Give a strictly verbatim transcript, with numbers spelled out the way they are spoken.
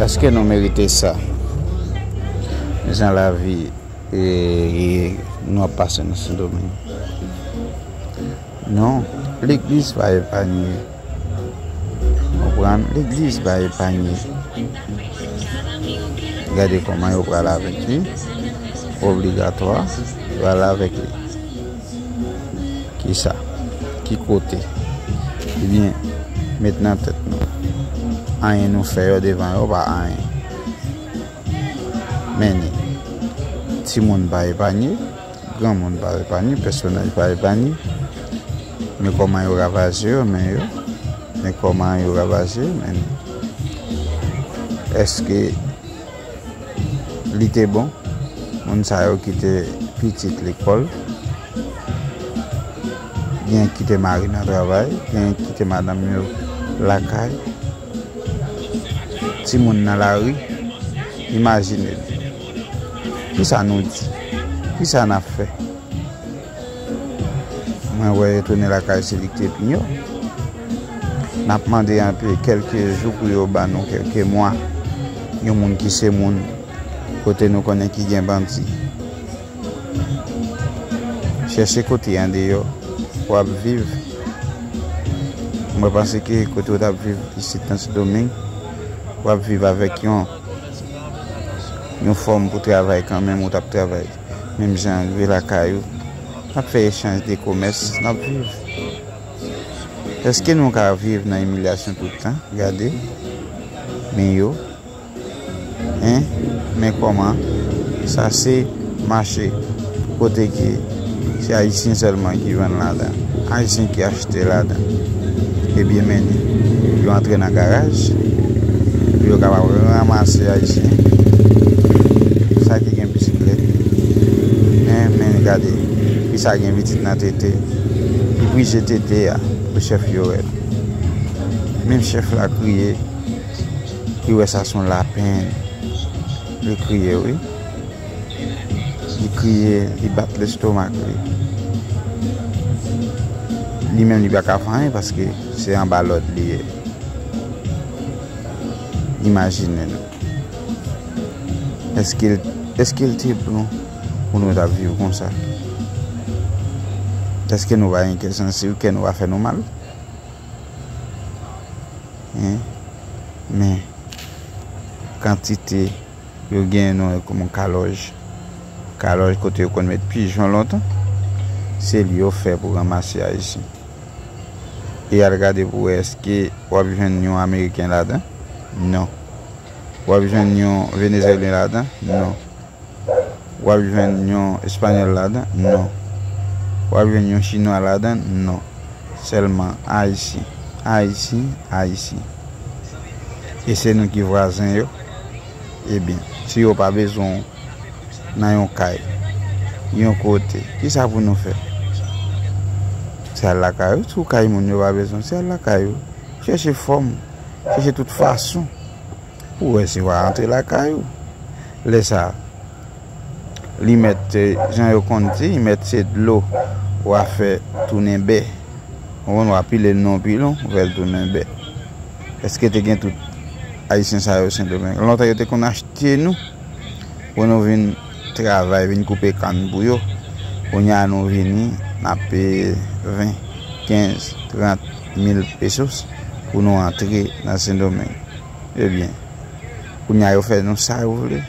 Èske nou merite sa? Men jan lavi e, e nou ap pase nan Sendomeng. Non, legliz pa epanye. Konprann? Legliz pa epanye. Gade kòman yo pral avèk li. Obligatwa, yo al avèk li. Kisa? Ki kote? Ebyen, met nan tèt nou. Anyen nou fè yo devan yo pa anyen. Men ni. Timoun pa epanye, granmoun pa epanye, pèsonaj pa epanye. Men kòman yo ravaje yo, men yo. Men kòman yo ravaje yo, men èske li te bon? Moun sa yo kite pitit lekòl, gen kite mari nan travay, gen kite madanm yo lakay, timoun nan lari. Imajine nou. Kisa nou di? Kisa n ap fè? Mwen wè yo tounen lakay se li k te pinyo. N ap mande anpe kèlke jou pou yo ban nou kèlke mwa. Yon moun ki se moun, kote nou konnen ki gen bandi. Chèche kote andeyò w ap viv. Mwen panse ke kote w t ap viv isit nan Sendomeng, w ap viv avèk yon, yon fòm pou travay kanmenm, ou t ap travay menm jan rive lakay ou. N ap fè echanj de komès, n ap viv. Èske nou ka viv nan imilyasyon tout tan? Gade, men yo, en, men kòman sa se mache kote ke se Ayisyen sèlman ki vann ladan, Ayisyen ki achte ladan. Ebyen, men yo antre nan garaj pou yo kapab ranmase Ayisyen. Sa ki gen bisiklèt. Men, men gade, fi sa gen pitit nan tete. Li prije tete a pou chèf yo wè l. Menm chèf la kriye, li wè sa se yon lapenn. Li kriye, wi. Li kriye, li bat lestomak li. Li menm li pa ka fè anyen paske se anba lòd li ye. Imajine nou. Èske l, èske l te bon pou nou t ap viv konsa? Èske nou pa gen kè sansib, kè nou pa fè nou mal? Hein? Men, kantite yo genyen nou wè kòman kalòj. Kalòj kote yo konn met pijon lontan, se li yo fè pou ranmase Ayisyen. E al gade pou wè èske w ap jwenn yon Ameriken ladan? Non. W ap jwenn yon Venezyelyen ladan? Non. W ap jwenn yon Espanyòl ladan? Non. W ap jwenn yon Chinwa ladan? Non. Sèlman Ayisyen. Ayisyen, Ayisyen. E se nou ki vwazen yo? Ebyen, si yo pa bezwen w nan yon kay, yon kote, kisa pou nou fè? Se al lakay ou, si w kay moun yo pa bezwen w, se al lakay ou. Chèche fòm, chèche tout fason pou wè si w a antre lakay ou. Lè sa a, li mèt, eh, jan yo konn di, li mèt se dlo w a fè tounen bè. Ou konn w a pile l nan yon pilon, ou fè l tounen bè. Èske te gen tout Ayisyen sa yo Sendomeng? Lontan yo te konn achte nou pou nou vin travay, vin koupe kann pou yo. Kounye a nou vini, n ap peye ven, kenz, trant mil pesos pou nou antre nan Sendomeng. Ebyen, kounye a yo fè nou sa yo vle.